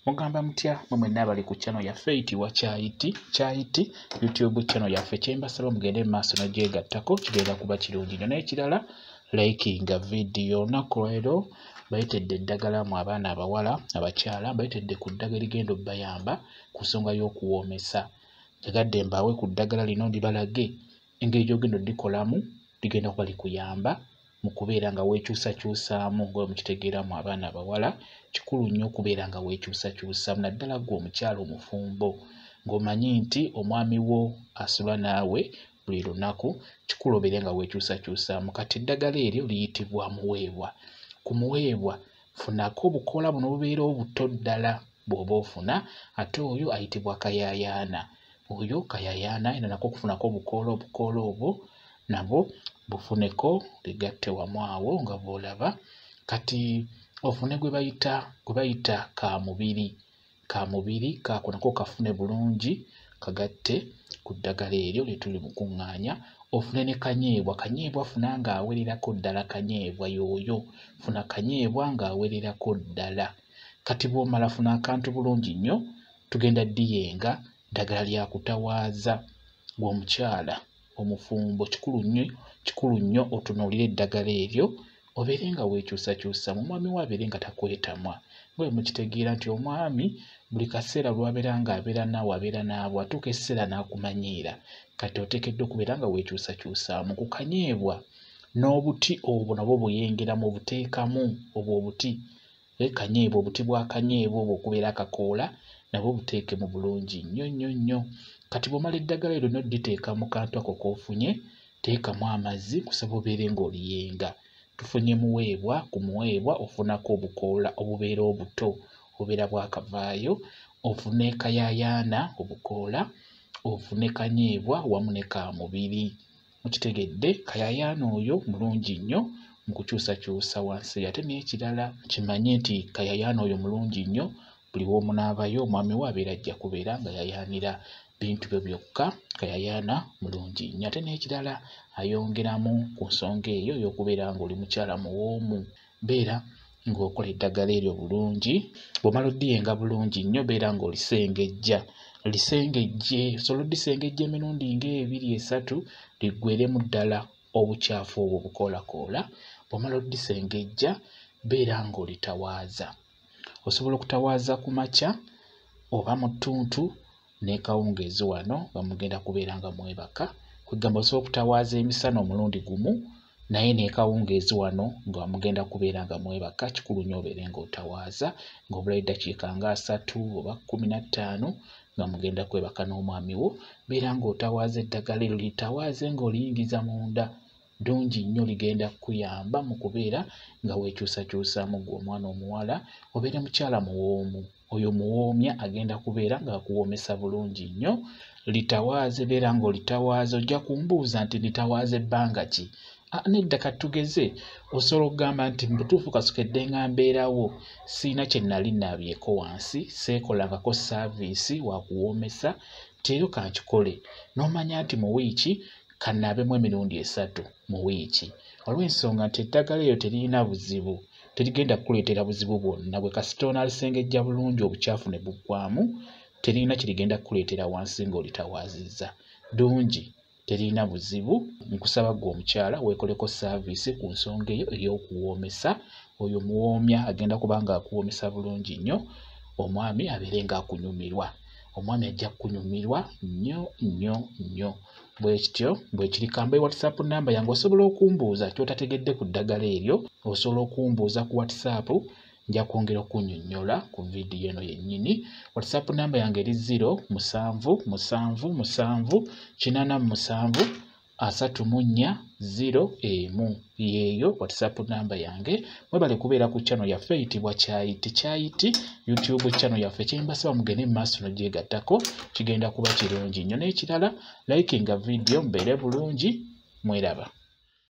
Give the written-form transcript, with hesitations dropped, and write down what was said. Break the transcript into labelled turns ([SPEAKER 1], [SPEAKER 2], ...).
[SPEAKER 1] Mugamba mutya mwe mwenna abali ku channel yaffe eyitibwa Kyayiti Kyayiti YouTube channel yaffe. Kyembasaba mugende mu maaso n'ogyegattako, kigenda kuba kirungi nnyo. N'ekirala, likinga vidiyo. Olunaku lwaleero bayitedde eddagala mu abaana abawala, abakyala, bayitedde ku ddagala erigenda obbayamba ku nsonga y'okuwoomesa. Njagadde mbaawe ku ddagala lino ndibalage engeri gy'ogenda oddikolamu, ligenda kuba likuyamba mu kubeera nga weekyusakyusaamu nga bwe mukitegeeramu abaana abawala. Kikulu nnyo okubeera nga weekyusakyusaamu, naddala ggwe omukyala omufumbo ng'omanyi nti omwami wo asula naawe buli lunaku, kikulu obeere nga weekyusakyusaamu. Kati eddagala eryo liyitibwa muweebwa. Ku muweebwa funako obukoola buno obubeera obuto ddala bw'oba ofuna, ate oyo ayitibwa kayaayaana. Oyo kayaayaana era nako okufunako obukoola, obukoola obwo nabwo bufuneko, bigatte wamu awo nga bw'olaba. Kati ofune gwe bayita kaamubiri, kaamubiri kaako nako kafune bulungi, kagatte ku ddagala eryo lye tuli mu kuŋŋaanya. Ofune ne kanyeebwa, kanyeebwa funa ng'awererako ddala, kanyeebwa y'oyo, funa kanyeebwa ng'awererako ddala. Kati bw'omala funa akantu bulungi nnyo, tugenda ddiyenga ddagala lya kutawaaza. Ggwe omukyala omufumbo kikulu nnyo otunuulire eddagala eryo, obeere nga weekyusakyusaamu, omwami wo abeere nga takwetamwa. Nga bwe mukitegeera nti omwami buli kaseera lw'abeera ng'abeera naawe abeera naawe, atuuka ekiseera n'akumanyiira. Kati oteekeddwa okubeera nga weekyusakyusaamu. Ku kanyeebwa n'obuti obwo nabwo buyengeramu, obuteekamu obwo obuti, kanyeebwa, obuti bwa kanyeebwa obwo okubeera akakoola nabwo buteekemu bulungi nnyo nnyo nnyo. Kati bw'omala eddagala eryo n'odditeeka mu kantu ako k'ofunye, teekamu amazzi nkusaba obeere ng'oliyenga. Tufunye muweebwa, ku muweebwa ofunako obukoola obubeera obuto obubeera bwakavaayo, ofune kayaayaana obukoola, ofune kanyeebwa wamu ne kaamubiri. Mukitegedde, kayaayaana oyo mulungi nnyo mu kukyusakyusa wansi. Ate n'ekirala kimanye nti kayaayaana oyo mulungi nnyo, buli w'omunaabayo omwami wo abeera ajja kubeera nga yayaanira bintu byo byokka. Kayaayaana mulungi nnyo. Ate n'ekirala ayongeramu ku nsonga eyo ey'okubeera ng'oli mukyala muwoomu. Beera ng'okola eddagala eryo bulungi, bw'omala oddiyenga bulungi nnyo, beera ng'olisengejja, lisengejje, osobola oddisengejja emirundi ng'ebiri esatu, liggweeremu ddala obukyafu obwo obukoolakoola. Bw'omala oddisengejja, beera ng'olitawaaza. Osobola okutawaaza ku makya oba mu ttuntu n'ekawungeezi wano nga mugenda kubeera nga mwebaka. Kwegamba osobola okutawaaza emisana omulundi gumu, naye n'ekawungeezi wano nga mugenda kubeera nga mwebaka. Kikulu nnyo obeere ng'otawaaza ng'obulayo eddakiika nga 30 oba 15 nga mugenda kwebaka n'omwami wo. Beera ng'otawaaza eddagala eryo, litawaaze ng'oliyingiza munda. Ddungi nnyo, ligenda kukuyamba mu kubeera nga weekyusakyusaamu ggwe omwana omuwala, obeere mukyala muwoomu. Oyo muwoomya agenda kubeera ng'akuwoomesa bulungi nnyo. Litawaaze, beera ng'olitawaaza. Ojja kumbuuza nti litawaaza ebbanga ki? Nedda, katugeze osobola okugamba nti mu butuufu kasukedde nga mbeerawo, siyina kye nali nnaabyeko wansi, seekolangako saaviisi wakuwoomesa, nti eryo kankikole. N'omanya nti mu wiiki kannaabemu emirundi 3 mu wiiki, olw'ensonga nti eddagala eryo teririna buzibu, terigenda kukuleetera buzibu bwonna. Bwe kasita onaalisengejja bulungi obukyafu ne buggwaamu, teririna kirigenda kukuleetera wansi ng'olitawaazizza. Ddungi, teririna buzibu. Nkusaba ggwe omukyala weekoleko saaviisi ku nsonga eyo ey'okuwoomesa. Oyo muwoomya agenda kuba ng'akuwoomesa bulungi nnyo, omwami abeere ng'akunyumirwa. Omwami ajja kukunyumirwa nnyo nnyo nnyo. Bwe kityo bwe kiri. Kambe WhatsApp namba yange, osobola okumbuuza ky'otategedde ku ddagala eryo, osobola okumbuuza ku WhatsApp, nja kwongera okunnyonnyola ku vidiyo eno yennyini. WhatsApp namba yange eri 0 7 7 7 87 34 0 1. Yeeyo WhatsApp namba yange. Mwebale kubeera ku channel yaffe eyitibwa Kyayiti Kyayiti YouTube channel yaffe. Kyembasaba mugende mu maaso n'ogyegattako, kigenda kuba kirungi nnyo. N'ekirala, likinga vidiyo, mubeere bulungi, mweraba.